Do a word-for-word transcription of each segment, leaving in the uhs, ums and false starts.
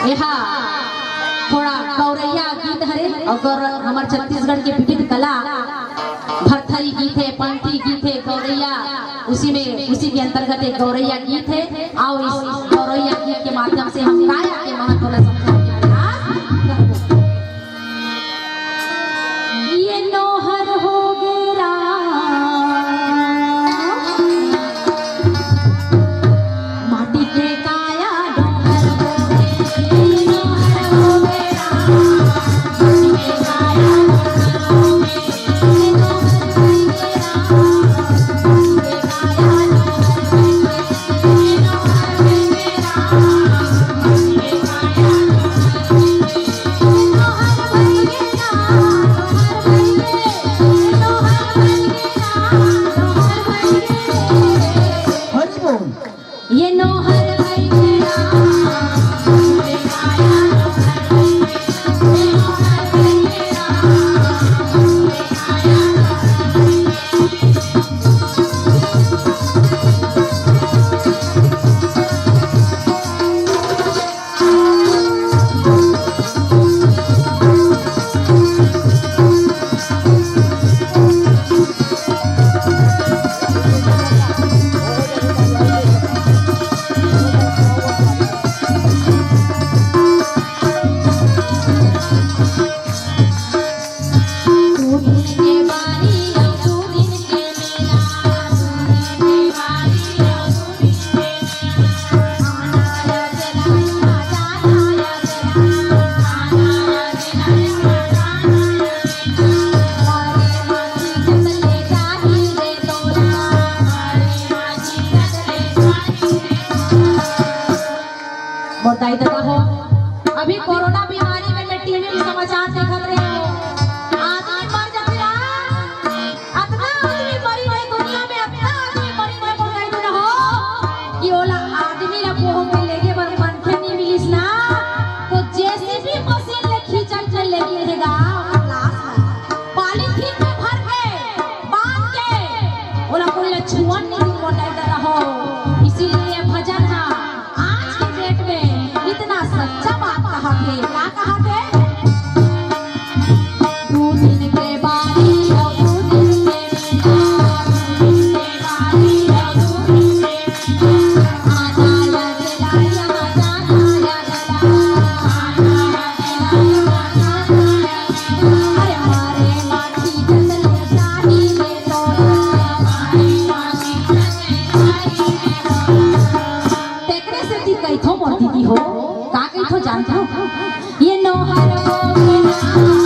एहा थोड़ा गौरैया गीत हरे, अउ गौर-, हमर छत्तीसगढ़ के विविध कला, भरथरी गीत हे, पंथी गीत हे, गौरैया, उसी में, उसी के अंतर्गत एक गौरैया गीत हे। आओ, इस गौरैया गीत के माध्यम से हम काया के महत्व ला समझाने के प्रयास करबो। ये नोहर हो गे राम, माटी के काया डोहर हो गे। ये नोहर हो गे राम, माटी के काया डोहर हो गे। ये नोहर हो गे राम, माटी के काया डोहर हो गे। ये नोहर हो गे राम, माटी के काया डोहर हो गे। हरि बोल। ये नोहर भैया। मोर दाई ददा हो, अभी कोरोना बीमारी में मैं टीवी में समाचार देखत रहे हो, आदमी मर जाथे यार, अतना आदमी मरी रहे दुनिया में, अतना आदमी मरी रहे, मोर दाई ददा हो, कि ओला आदमी ला बोह के लेगे बर मनखे नहीं मिलिस ना, तो जेसीबी मशीन ले खींचत ले लेगे हे गा ओकर लाश ला। पॉलीथीन में भर के, बांध के, ओला कोई ला छुअन नहीं दिन मोर दाई ददा हो। इसीलिए ये भजन हा आज के डेट में इतना सच्चा बात कहा थे। का कहा थे? दू दिन के बारी, दू दिन के मेला, दू दिन के बारी, दू दिन के तेकरे सेती कहिथो मोर दीदी हो, का कहिथो जानथो? ये नोहर हो गे राम।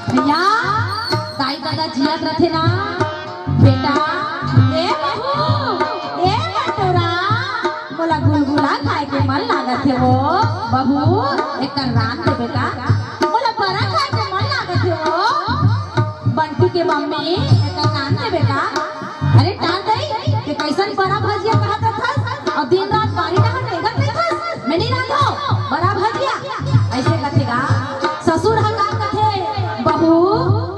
भैया, दाई ददा जियत रथे ना, बेटा, ए बहू, ए बटोरा, मोला गुलगुला खाए के मन लागत हे वो। बहू, एकर रांध दे बेटा, मोला बरा खाए के मन लागत हे वो। बंटी के मम्मी, एकर रांध दे बेटा। अरे टार दई, ते कइसन बरा भजिया कहत रथस? अउ दिन रात बारी डहर रेंगत रथस? मैं नहीं रांधो, बरा भजिया। अइसे कथे गा। ससुर ह का कथे, "बहू,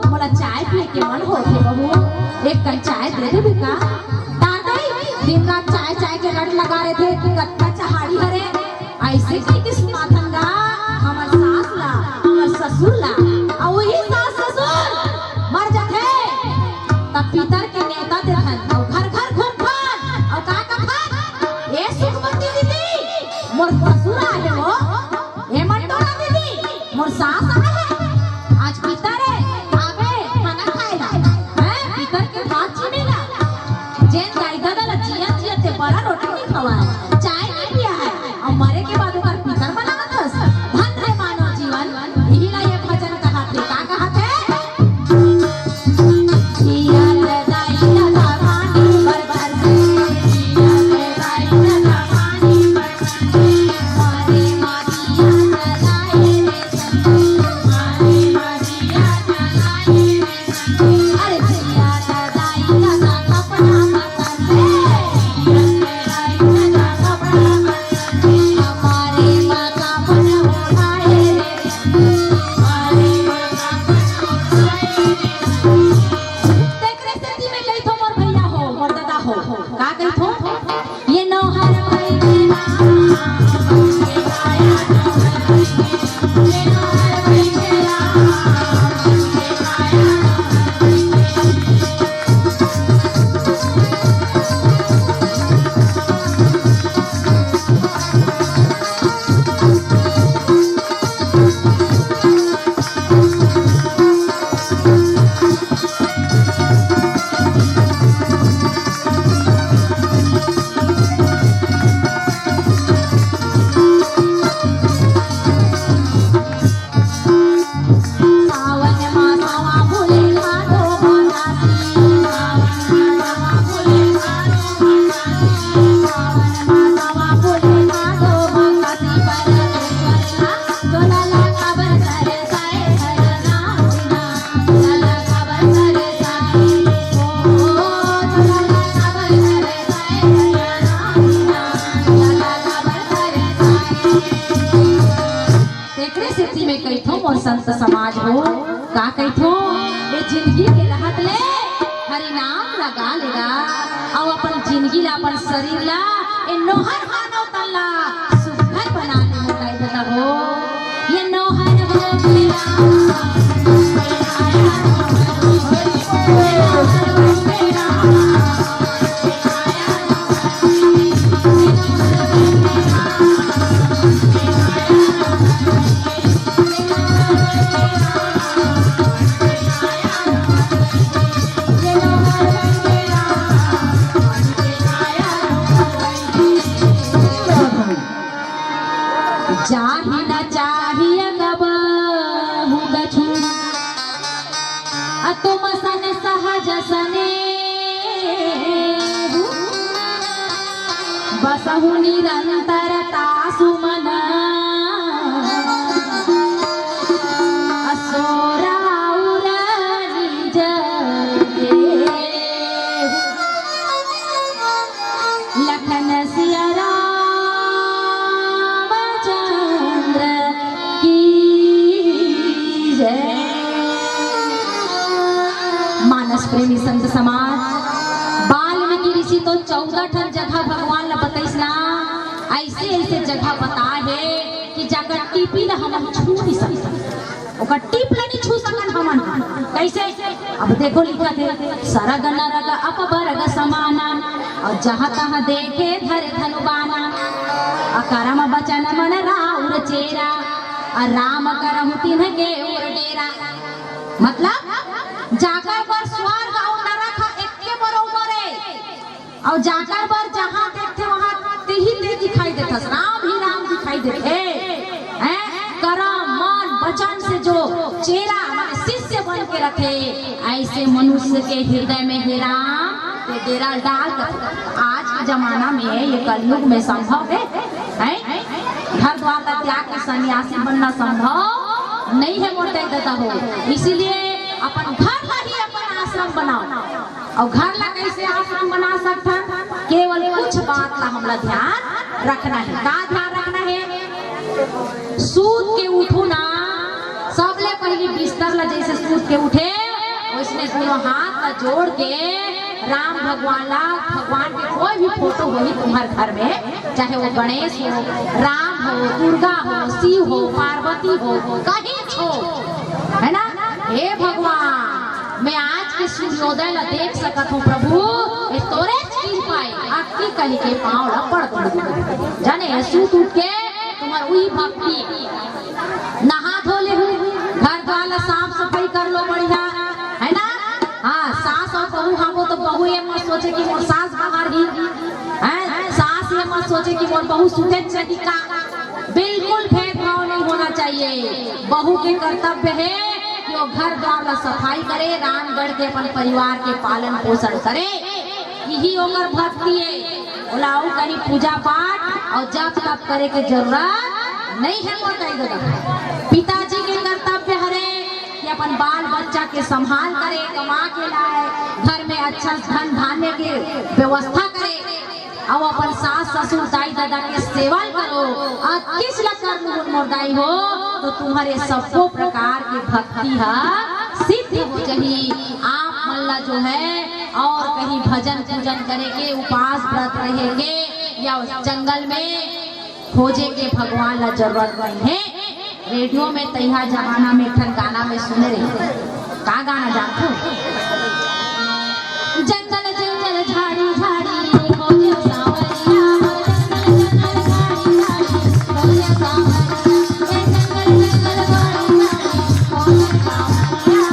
मोला चाय पिए के मन होथे बहू, एक कन चाय दे देबे का?" टार दई, दिन रात चाय, चाय के रट लगा रहिथे, कतका चहाड़ी हरे। अइसे कहिके सुनाथन गा हमर सास ला, हमर ससुर ला। अउ वही सास ससुर मर जाथे, तब पितर के नेवता देथन, अउ घर घर घूमथन, अउ का कथन, "ए सुखमती दीदी, समाज हो, का कहिथो, ये जिंदगी के रहत ले हरि नाम लगा लेगा, अउ अपन जिंदगी ला, अपन शरीर ला, ये नोहर मानव तन ला सुघर बना ले मोर दाई ददा हो। ये नोहर हो मेरा, चाही न चाही कबहु कछु, अ तुम सन सहज सने। बसहु निरंतर तासु मन, असोरा उर निज के। लखन सिया रामचंद्र की जय। मानस प्रेमी संत समाज, वाल्मीकि ऋषि तो चौदह ठन जगह भगवान ला बतइस ना, ऐसे ऐसे जगह बताए हे कि जाकर टीपी ला हमन छू नहीं सकन, ओकर टीप ला नहीं छू सकन हमन। कैसे? अब देखो लिखत हे, सरग नरग अपबरग समाना, अउ जहाँ तहाँ देखे धरे धनुबाना। अकरम बचन मन राउर चेरा, अ राम करहु तिन्ह के उर डेरा। मतलब जाकर बर स्वर्ग अउ नरक ह एक्के बरोबर हे। अउ जाकर बर जहाँ देखथे वहाँ तेही ते दिखाई देथस, राम ही राम दिखाई देथे। हैं? करम, मन, वचन से जो चेला माने शिष्य बन के रथे, ऐसे मनुष्य के हृदय में हे राम, ये डेरा डाल कर। आज के जमाना में, ये कलयुग में संभव हे? हैं? घर द्वार का त्याग के सन्यासी बनना संभव नहीं हे मोर दाई ददा हो। इसीलिए अपन घर ला ही अपन आश्रम बनाओ। अउ घर ला कैसे आश्रम बना सकथन? केवल कुछ बात ला हमला ध्यान रखना हे। का ध्यान रखना हे? सूत के उठू ना, सबले पहिली बिस्तर ला जैसे सूत के उठे, वैसने दोनों हाथ ला जोड़ के राम भगवान ला, भगवान के कोई भी फोटो होही तुम्हार घर में, चाहे वो गणेश हो, राम हो, दुर्गा हो, शिव हो, पार्वती हो, कहीं हो, है ना? हे भगवान, मैं आज के सूर्योदय ला देख सकत हूँ प्रभु, ये तोरे कृपा हे। अक्ति कहि के पाँव ला पड़ दो। जाने, सूत उठ के तुम्हार उही भक्ति, नहा धो लेहू, घर द्वार ला साफ सफाई कर लो बढ़िया, है ना? हाँ, सास अउ बहू हबो तो बहू ये मत सोचे कि मोर सास बाहर ही, हैं? सास ये मत सोचे कि मोर बहू सुते चली का। बिल्कुल भेदभाव नहीं होना चाहिए। बहू के कर्तव्य हे कि वो घर द्वार ला सफाई करे, राम गढ़ के अपन परिवार के पालन पोषण करे, यही ओकर भक्ति हे। ओला अउ कहीं पूजा पाठ अउ जप तप करे के जरूरत नहीं हे मोर दाई ददा। पिताजी के कर्तव्य हरे कि अपन बाल बच्चा के संभाल करे, कमा के लाए, घर में अच्छा धन धान्य के व्यवस्था करे, अउ अपन सास ससुर दाई ददा के सेवा करो। अउ किस ला कर लुगुन मोर दाई हो, तो तुम्हारे सबो प्रकार के भक्ति ह सिद्ध हो जही। आप मन ला जो है और कहीं भजन पूजन करे के, उपास व्रत रहे के या जंगल में खोजे के भगवान ला जरूरत नहीं हे। रेडियो में तैहा जमाना में एक ठन गाना में सुने रहे। का गाना जानथो? जंगल जंगल झाड़ी झाड़ी खोजे सांवरिया, जंगल जंगल झाड़ी झाड़ी खोजे सांवरिया,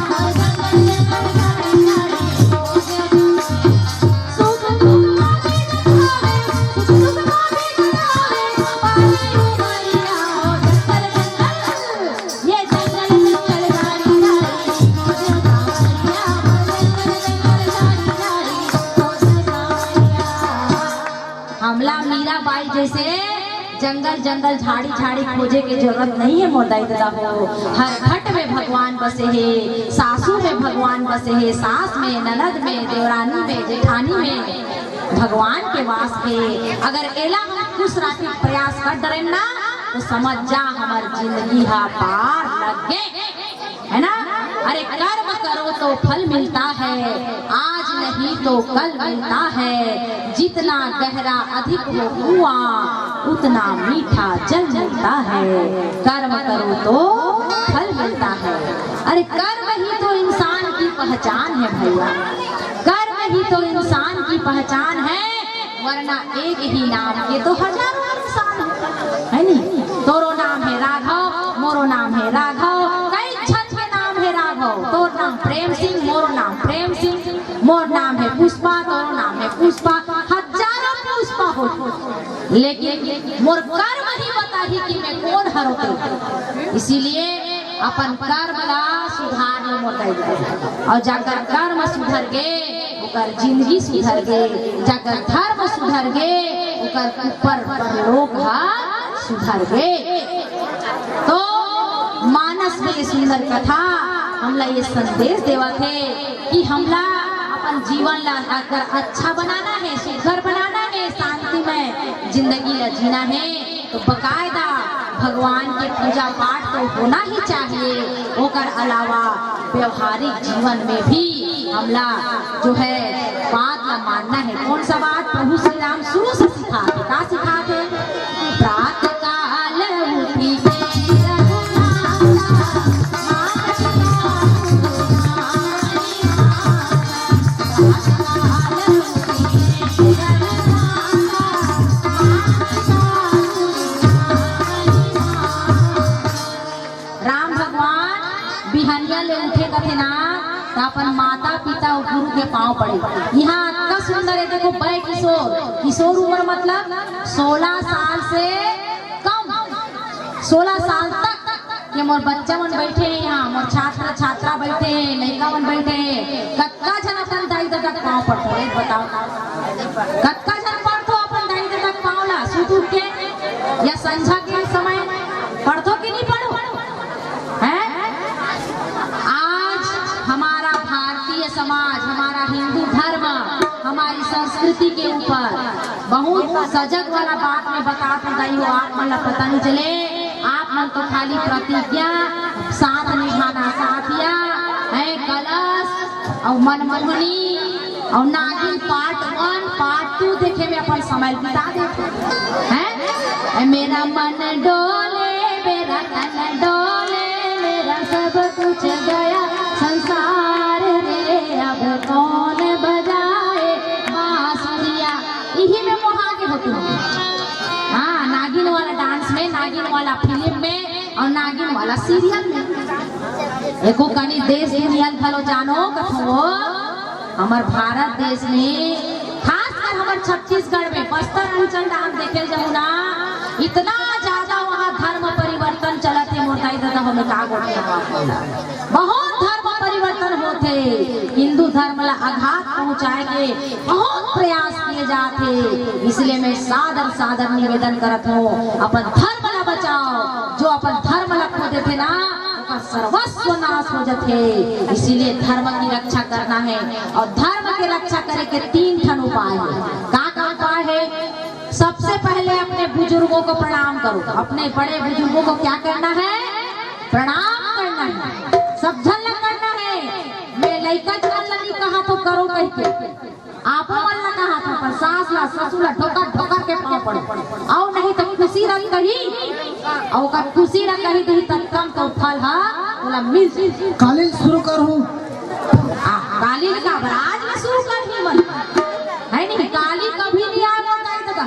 ए जंगल जंगल झाड़ी झाड़ी खोजे सांवरिया, जंगल जंगल झाड़ी झाड़ी खोजे सांवरिया। हमला मीराबाई जैसे जंगल जंगल झाड़ी झाड़ी खोजे के जरूरत नहीं हे मोर दाई ददा हो। हर घट में भगवान बसे हे, सासू में भगवान बसे हे, सास में, ननद में, देवरानी में, जेठानी में भगवान के वास हे। अगर एला हम खुश राखे के प्रयास कर डरेन ना, तो समझ जा, हमर जिंदगी हा पार लग गे, है ना? अरे, कर्म करो तो फल मिलता है, आज नहीं तो कल मिलता है। जितना गहरा अधिक हो कुआं, उतना मीठा जल मिलता है। कर्म करो तो फल मिलता है। अरे, कर्म ही तो इंसान की पहचान है भैया, कर्म ही तो इंसान की पहचान है, वरना एक ही नाम के तो हजारों इंसान है, है नी? तोरो नाम है राघव, मोरो नाम है राघव, कई झन के नाम है राघव। तोर नाम प्रेम सिंह, मोरो नाम प्रेम सिंह, मोर नाम है पुष्पा, तोरो नाम है पुष्पा, हजारों पुष्पा हो, लेकिन मोर कर्म ही बताही कि मैं कोन हरों ते। इसीलिए अपन कर्म ला सुधार लो मोर दाई ददा। अउ जाकर कर्म सुधर गे, ओकर जिंदगी सुधर गे, जाकर धर्म सुधर गे, ओकर ऊपर परलोक हा सुधर गे। तो मानस में ये सुंदर कथा हमला ये संदेश देवत हे कि हमला अपन जीवन ला अगर अच्छा बनाना है, सुघर बनाना है, शांति में जिंदगी ला जीना है, तो बकायदा भगवान के पूजा पाठ तो होना ही चाहिए। ओकर अलावा व्यवहारिक जीवन में भी हमला जो है बात ला मानना है। कौन सा बात? प्रभु श्री राम शुरू से सिखाथे। का सिखाथे? प्रातः काल उठी के रघुनाथा, माता पिता राम भगवान बिहनिया ले उठे कथे ना, त अपन माता पिता अउ गुरु के पाँव पड़े। यहाँ अतका सुंदर है, देखो, बै किशोर, किशोर उम्र मतलब सोलह साल से कम, सोलह साल तक के मोर बच्चा मन बैठे हैं यहाँ, मोर छात्र छात्रा बैठे हैं, लइका मन बैठे हैं, कतका झन अपन दाई ददा के पाँव पड़थो, एक बताओ, कतका झन पड़थो अपन दाई ददा के पाँव ला सुत उठ के या संझा के समय पड़थो कि नहीं पड़ो? हैं? आज हमारा भारतीय समाज, हमारा हिंदू धर्म, हमारी संस्कृति के ऊपर बहुत सजग वाला बात मैं बतात हूँ दाई हो, आप मन ला पता नहीं चले। आप मन तो खाली प्रतिज्ञा, साथ निभाना साथिया, है कलश और मनमोहनी और नागिन पार्ट वन, पार्ट टू देखे में अपन समय बिता देथे, हैं? ए, मेरा मन डोले, मेरा तन डोले, मेरा सब कुछ गया संसार रे, अब कौन बजाए बांसुरिया। इही में मोहा के होती हूँ। हाँ, नागिन वाला डांस में, नागिन वाला फिल्म में और नागिन वाला सीरियल में। एको कनी देश दुनिया ल घलो जानो कथो, हमर भारत देश में, खासकर हमर छत्तीसगढ़ में, बस्तर अंचल डाहर देखे ल जाहू ना, इतना ज्यादा वहाँ धर्म परिवर्तन चलत हे, मोर दाई ददा हो, मैं का गोठियाहूँ आप मन ला। बहुत धर्म परिवर्तन होत हे, हिंदू धर्म ला आघात पहुँचाए के बहुत प्रयास किए जात हे। इसलिए मैं सादर सादर निवेदन करत हूँ, अपन धर्म ला बचाओ। जो अपन धर्म ला खो देथे ना, ओकर सर्वस्व नाश हो जथे। इसीलिए धर्म की रक्षा करना है, और धर्म के रक्षा करे के तीन ठन उपाय है। का का उपाय है? सबसे पहले अपने बुजुर्गों को प्रणाम करो। अपने बड़े बुजुर्गों को क्या करना है? प्रणाम करना है, सब झन ला करना है। मैं लइका झन ला नहीं कहा तो करो कह के, आपो मन ला कहा था, पर सास ला, ससुर ला ढोकर ढोकर के पाँव पड़ो, अउ नहीं तो खुशी रंग कही, अउ ओकर खुशी रंग कही दिही, तब कम तो फल हा ओला मिल जाही। काली शुरू करहूँ। आ, काली का बराज में शुरू करही मन, है नहीं? काली कभी नहीं आए मोर दाई ददा।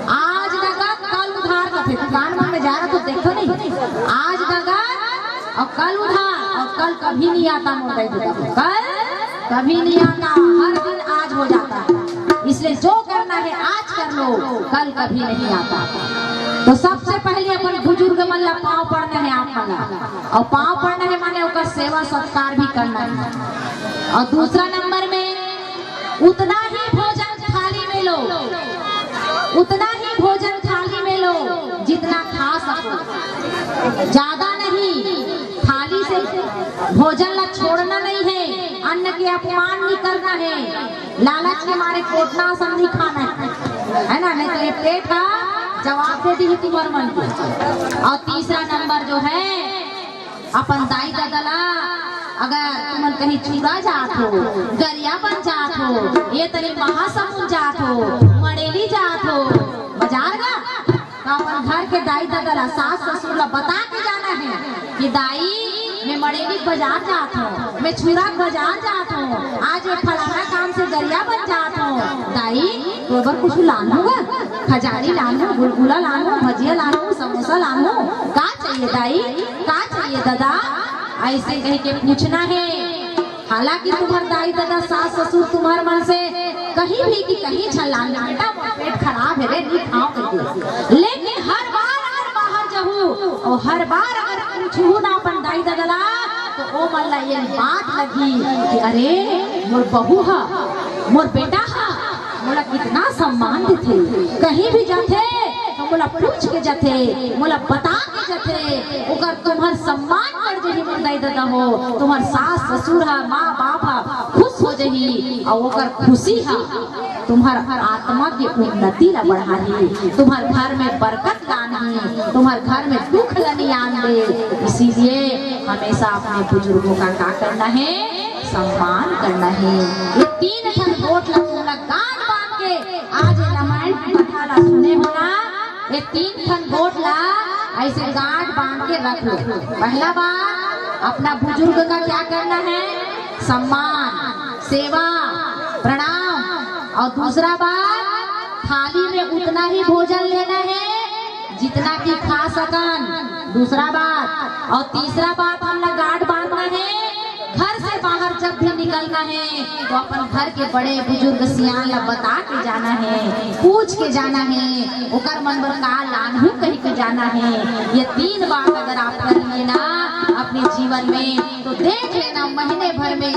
आज नगद कल उधार कथे, दुकान मन में जा रहा तो देखो नहीं, आज नगद और कल उधार, और कल कभी नहीं आता मोर दाई ददा। कल कभी नहीं आता, हर दिन आज हो जाता है। इसलिए जो करना है आज कर लो, कल कभी नहीं आता। तो सबसे पहले अपन बुजुर्ग मन ला पाँव पड़ना है आप मन ला, और पाँव पड़ना है माने ओकर सेवा सत्कार भी करना है। और दूसरा नंबर में उतना ही भोजन थाली में लो, उतना ही भोजन थाली में लो जितना खा सको, ज्यादा नहीं। थाली से भोजन ला छोड़ना नहीं है, अन्न के अपमान नहीं करना है, लालच के मारे कोटना असन नहीं खाना है, है ना? नहीं तो ये पेट हा जवाब दे दिही तुमन मन के। अउ तीसरा नंबर जो है, अपन दाई ददा ला, अगर तुमन कहीं छुरा जात हो, गरिया बन जात हो, ये तरी महासमुंद जात हो, मड़ेली जात हो, बजार गा, तो अपन घर के दाई ददा ला, सास ससुर ला बता के जाना है कि दाई, मैं मड़ेली बजार जात हूँ, मैं छुरा बजार जात हूँ, आज ये फलाना काम से गरिया बन जात हूँ। दाई, तो बर कुछ लानहूँ गा, खजारी लानहूँ, गुलगुला लानहूँ, भजिया लानहूँ, समोसा लानहूँ, का चाहिए दाई, का चाहिए ददा, ऐसे कह के पूछना है। हालांकि तुम्हर दाई ददा, सास ससुर तुम्हर मन से कहीं भी कि कहीं झन लान, बेटा मोर पेट खराब है रे, नहीं खाओ करके, लेकिन हर बार अगर बाहर जाहू और हर बार अगर पूछहू ना अपन दाई ददा ला, तो ओ मन ला ये बात लगी कि अरे, मोर बहू हा, मोर बेटा हा, मोला कितना सम्मान देथे, कहीं भी जाथे तो मोला पूछ के जाथे, मोला बता के जाथे। ओकर तुम्हर सम्मान कर जही मोर दाई ददा हो, तुम्हर सास ससुर हा, माँ बाप हा खुश हो जही, अउ ओकर खुशी हा तुम्हर आत्मा के उन्नति ला बढ़ाही, तुम्हर घर में बरकत लानही, तुम्हर घर में दुख ला नइ आन दे। इसीलिए हमेशा अपने बुजुर्गों का का करना है, सम्मान करना है। ये तीन ठन गोठ ला तुमला गांठ बांध के आज ये रामायण की कथा ला सुने हो ना, ये तीन ठन गोठ ला ऐसे गांठ बांध के रख लो। पहला बात, अपना बुजुर्ग का क्या करना है? सम्मान, सेवा, प्रणाम। और दूसरा बात, थाली में उतना ही भोजन लेना है जितना कि खा सकन। दूसरा बात, और तीसरा बात हमला गांठ बांधना है, घर से बाहर जब भी निकलना है तो अपन घर के बड़े बुजुर्ग सियान ला बता के जाना है, पूछ के जाना है, ओकर मन बर का लानहूँ कह के जाना है। ये तीन बात अगर आप कर लिए ना अपने जीवन में, तो देख लेना, महीने भर में,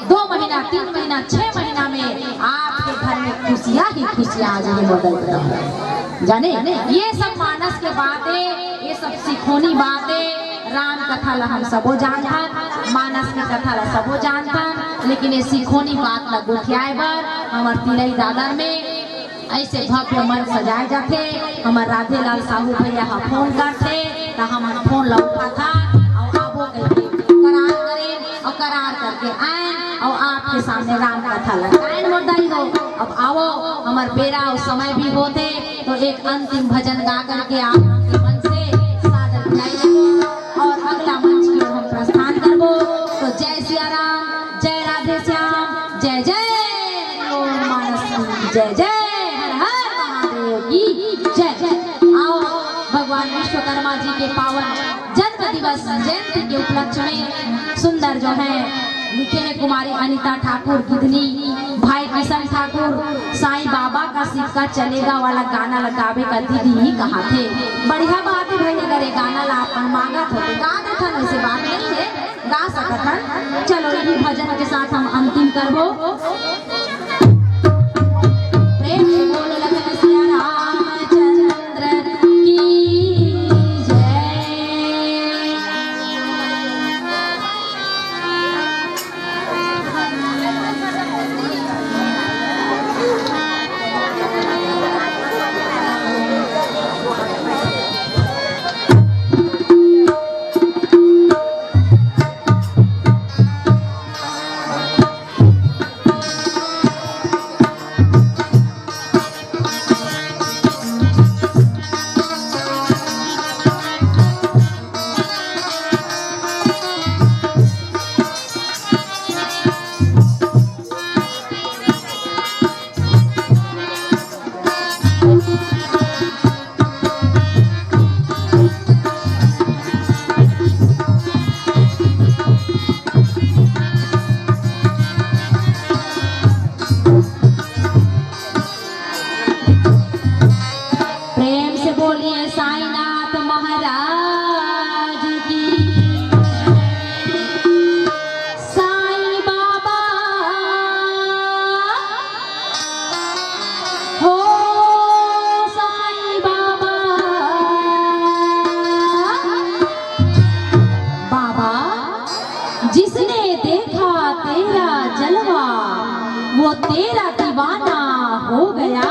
दो महीना, तीन महीना, छह महीना में आपके घर में खुशियाँ ही खुशियाँ आ जाए, बदल रहे। जाने, ये सब मानस के बात है, ये सब सिखोनी बात है। राम कथा ला हम सबो जानथन, मानस के कथा ला सबो जानथन, लेकिन ये सिखोनी बात ला गोठियाए बर हमर तिलई दादर में ऐसे भव्य मंच सजाए जाथे। हमर राधेलाल साहू भैया ह फोन करथे, त हमन फोन ला उठाथन अउ आबो कहिके करार करेन अउ करार करके आएन अउ आपके सामने राम कथा ला गाएन। मोर दाई हो, अब आवो, हमर बेरा अउ समय भी होथे, तो एक अंतिम भजन गा करके आप मन से सादर विदाई लेबो और अगला मंच की ओर हम प्रस्थान करबो। तो जय सिया राम, जय राधे श्याम, जय जय हरिओम मानस की जय, जय हर हर महादेव की जय। आओ, भगवान विश्वकर्मा जी के पावन जन्म दिवस जयंती के उपलक्ष्य में सुंदर जो है लिखे हैं कुमारी अनिता ठाकुर गिदनी, भाई किशन ठाकुर, साईं बाबा का सिक्का चलेगा वाला गाना ला गाबे का दीदी ही कहा थे। बढ़िया बात है भाई, अगर ये गाना ला आप मांगत हो तो गा देथन, ऐसे बात नहीं है, गा सकत हन। चलो, इही भजन के साथ हम अंतिम करबो। प्रेम से बोलो लखन सिया रामचंद्र की जय। प्रेम से बोलिए साईनाथ महाराज की। साईं बाबा हो, साईं बाबा। बाबा, जिसने देखा तेरा जलवा, वो तेरा दीवाना हो गया।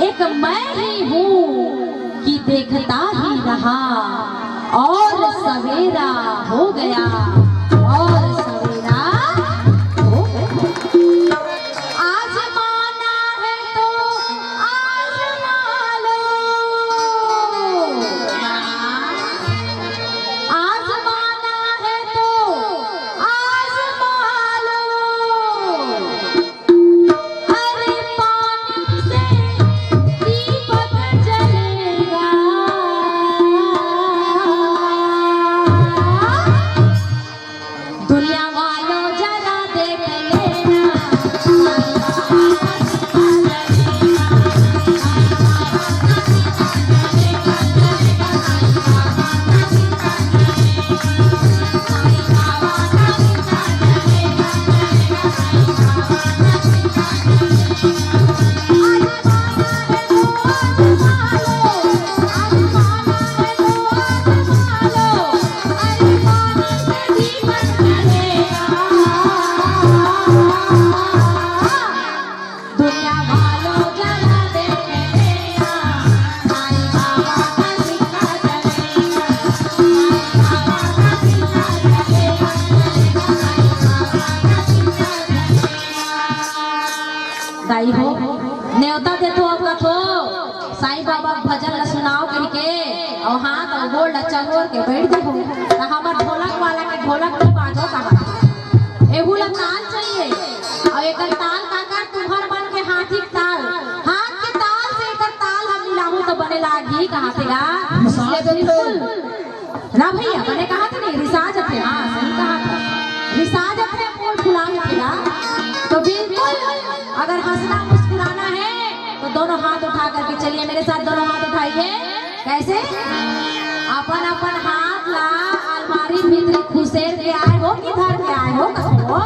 एक मैं ही हूँ देखता ही रहा और सवेरा हो गया, और सवेरा हो गया। आजमाना है तो आजमा लो, आजमाना है तो आजमा लो। अरे पानी से दीपक जलेगा। दुनिया वालों जरा देख लेना। दुनिया वालों जरा देख लेना, साईं बाबा का सिक्का जलेगा, साईं बाबा का सिक्का जलेगा, साईं बाबा का सिक्का जलेगा। दाई हो, नेवता देथो अब कथो, साईं बाबा के भजन ला सुनाओ कहिके, अउ हाथ अउ गोड़ ला चकोर के बइठ देहू, त हमर ढोलक वाला के ढोलक नइ बाजो कहा। एहू ला ताल चाहिए, अउ एकर ताल काकर तुम्हर मन के हाथी के ताल, हाथ के ताल से एकर ताल हम मिलाहू त बने लागही कहा थे गा। रिसा जथे। बिल्कुल। ना भैया, बने कहा थे नहीं, रिसा जथे, हाँ, सही कहा था। रिसा जथे, पोल फुला के थे गा। तो बिल्कुल, अगर हंसना मुस्कुराना है, तो दोनों हाथ उठा करके चलिए मेरे साथ, दोनों हाथ उठाइए। कैसे? अपन अपन हाथ ला अलमारी भीतरी खुसेर के आए हो कि धर के आए हो? कहो।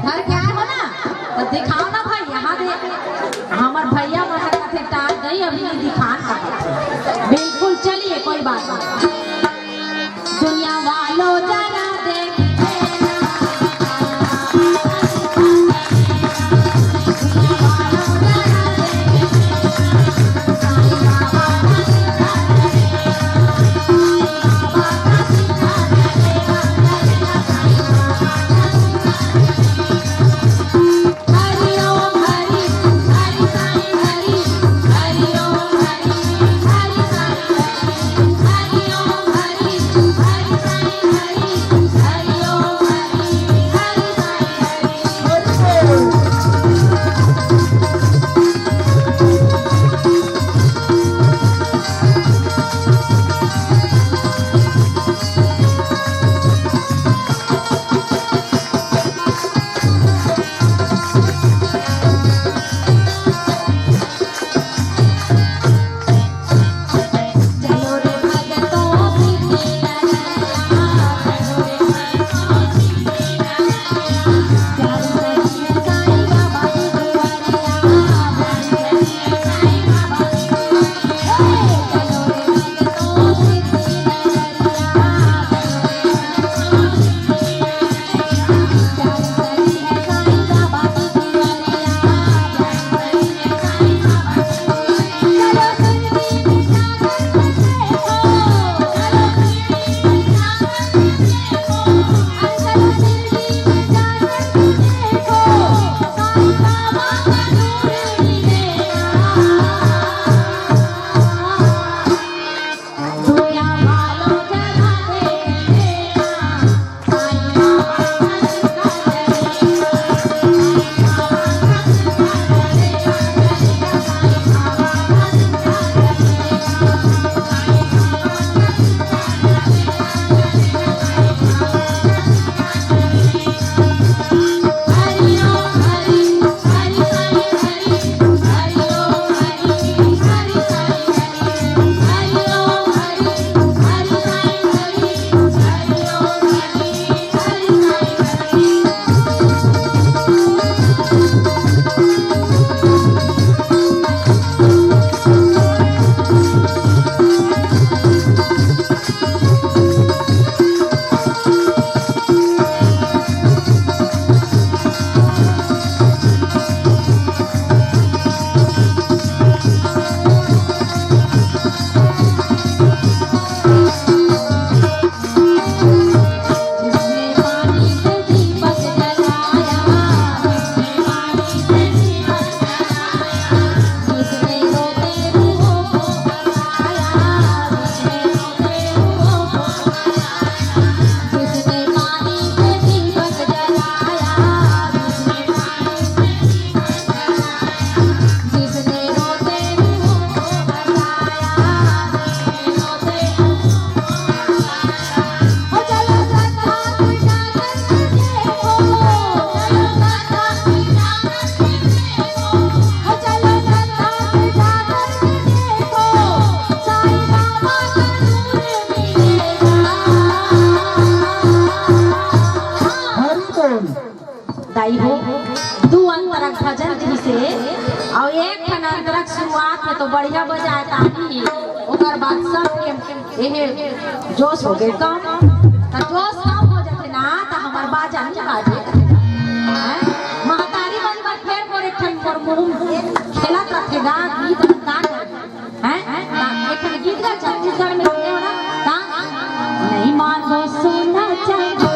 धर के आए हो ना? तो दिखाओ ना भाई, यहाँ दे। हमर भैया मन कथे टाल गई, अभी नहीं दिखान का। बिल्कुल, चलिए, कोई बात नहीं। दुनिया वालों जरा देख लेना। दाई हो, दू अंतरा के भजन जइसे, अउ एक ठन अंतरा के शुरुआत में तो बढ़िया बजाए ताली, ओकर बाद सब के एहे जोश हो गे कम। त जोश कम हो जाथे ना, त हमर बाजा नइ बाजे। हैं? महतारी मन बर फेर मोर एक ठन मोर मुंह खेलत रथे गा, गीत का करबे। हैं? का? एक ठन गीत गा, छत्तीसगढ़ में सुने हो ना? का? नहीं मांगो सोना चांदी,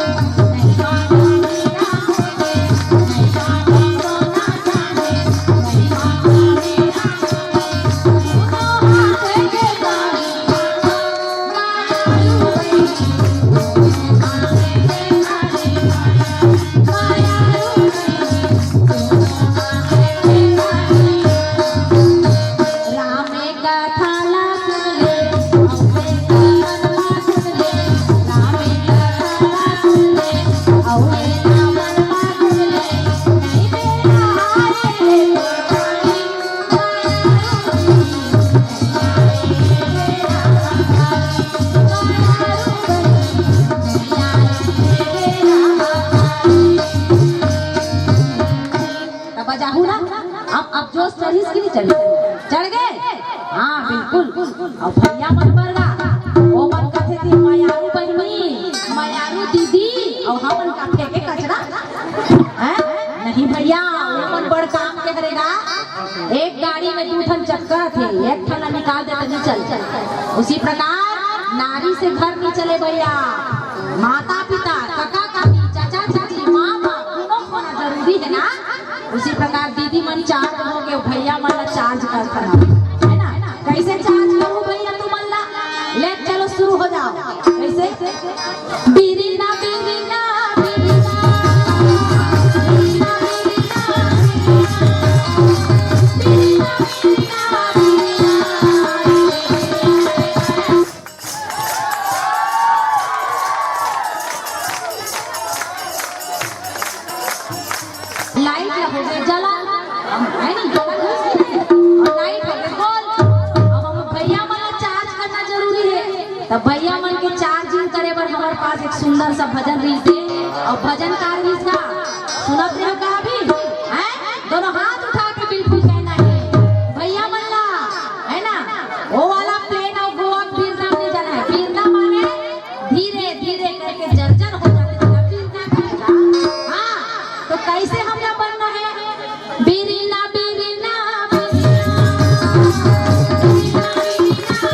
नहीं मांगो हीरा मोती, नहीं मांगो सोना चांदी, नहीं मांगो हीरा मोती, दोनों हाथ के बाली मांगो, माया रूपी, माया रूपी, माया रूपी। त बजाहू ना। अब, अब जोश चढ़िस कि नहीं चढ़िस? चढ़ गे? हाँ, बिल्कुल। अउ भैया मन बर गा, ओ मन कथे कि मयारू बहिनी, मयारू दीदी, अउ हमन का फेंके कचरा। हैं? नहीं भैया, ओ मन बड़ काम के हरे गा। एक गाड़ी में दू ठन चक्का रथे, एक ठन ला निकाल दे त नहीं चल। उसी प्रकार नारी से घर नहीं चले भैया। माता पिता, काका काकी, चाचा चाची, माँ बाप, दोनों होना जरूरी है ना। उसी प्रकार दीदी मन चार्ज हो गे, भैया मन ला चार्ज कर खड़ा, है ना? कैसे चार्ज करूँ भैया तुमन ला? ले चलो शुरू हो जाओ। कैसे? बीरी ना, बीरी ना, बीरी ना, बीरी ना, बीरी ना, बीरी ना, बीरी ना, बीरी ना। लाइट ला हो गे जला, है नहीं, जला नहीं है। अउ लाइट हो गे गोल। अब हम भैया मन ला चार्ज करना जरूरी है, त भैया मन के चार्जिंग करे बर हमर पास एक सुंदर सा भजन रहिथे, अउ भजन का रहिथे, सुनत रहो का अभी? हैं? दोनों हाथ उठा के बिल्कुल कहना है भैया मन ला, है ना? वो वाला प्लेन अउ गोवा के बीर नाम नहीं जाना है। बीर नाम माने धीरे धीरे करके जर्जर हो जाथे, तेला बीर ना कहे गा। हाँ, तो कैसे हमला बनना है? बीरी ना, बीरी ना, बीरी ना, बीरी ना, बीरी ना, बीरी ना।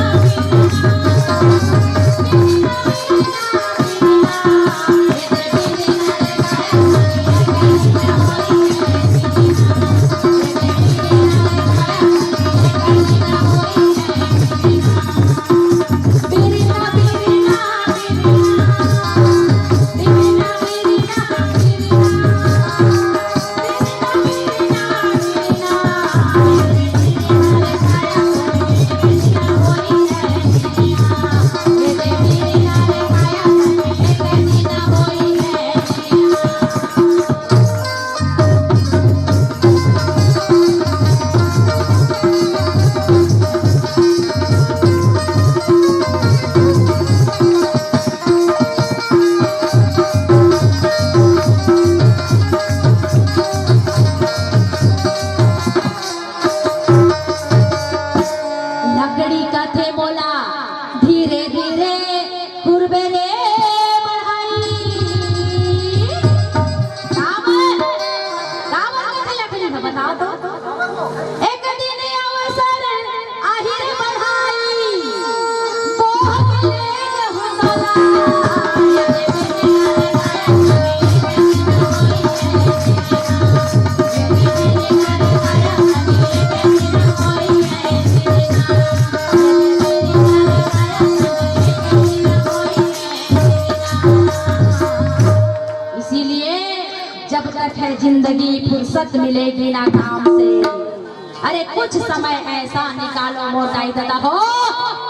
लकड़ी कथे मोला धीरे धीरे कुरबे ले बढ़ाई। काबर, काबर कथे लकड़ी ह, बताओ तो। एक दिन अवसर आही रे बढ़ाई, बोह के ले हूँ तोला। इसीलिए जब तक है जिंदगी, फुर्सत मिलेगी ना काम से। अरे कुछ समय ऐसा निकालो मोर दाई ददा हो,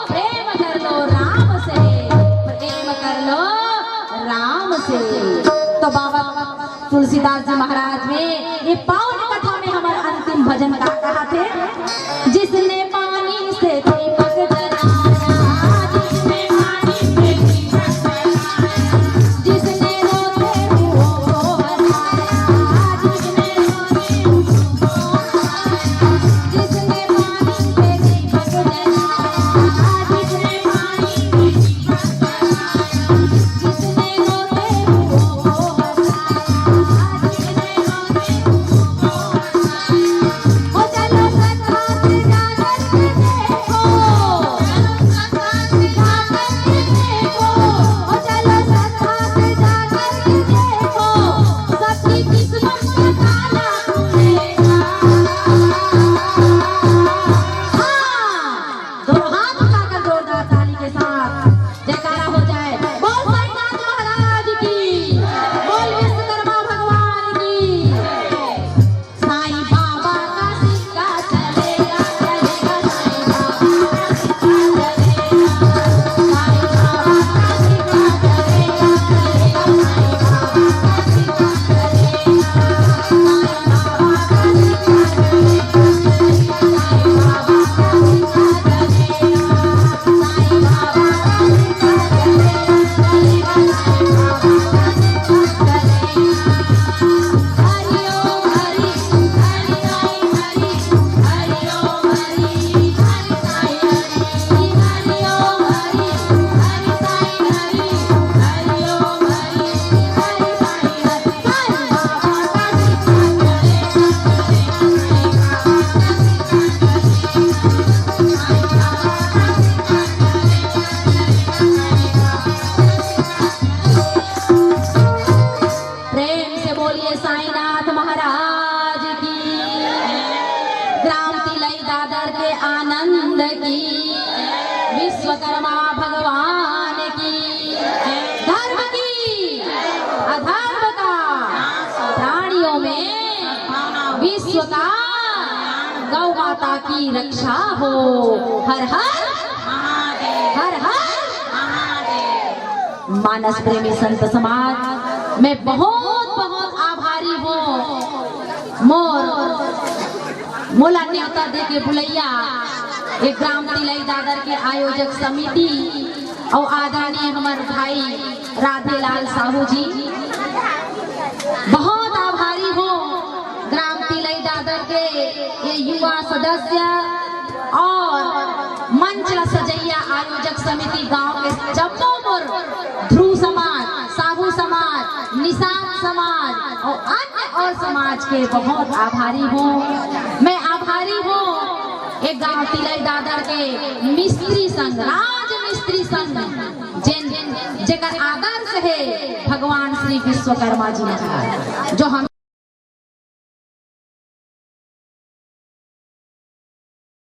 प्रेम कर लो राम से, प्रेम कर लो राम से। तो बाबा तुलसीदास जी महाराज में ये पावन कथा में हमर अंतिम भजन का कहाथे? जिसने पानी से दीपक जलाया, जिसने पानी से दीपक जलाया, जिसने रोते हुओं को हराया, की, विश्वकर्मा भगवान की, धर्म की, अधर्म का, प्राणियों में विश्व का, गौ माता की रक्षा हो। हर हर, हर हर। मानस प्रेमी संत समाज, मैं बहुत बहुत आभारी हूँ। मोर मोला न्योता दे के बुलैया ये ग्राम तिलई दादर के आयोजक समिति और आदरणीय हमर भाई राधेलाल साहू जी, बहुत आभारी हूँ। ग्राम तिलई दादर के ये युवा सदस्य और मंच ला सजैया आयोजक समिति गांव के जम्मो मोर ध्रुव समाज, साहू समाज, निषाद समाज और अन्य और समाज के बहुत आभारी हूँ। मैं आभारी हूँ एक गांव तिलई दादर के मिस्त्री संघ, राज मिस्त्री संघ, जेन जेकर आदर्श है भगवान श्री विश्वकर्मा जी महाराज, जो हम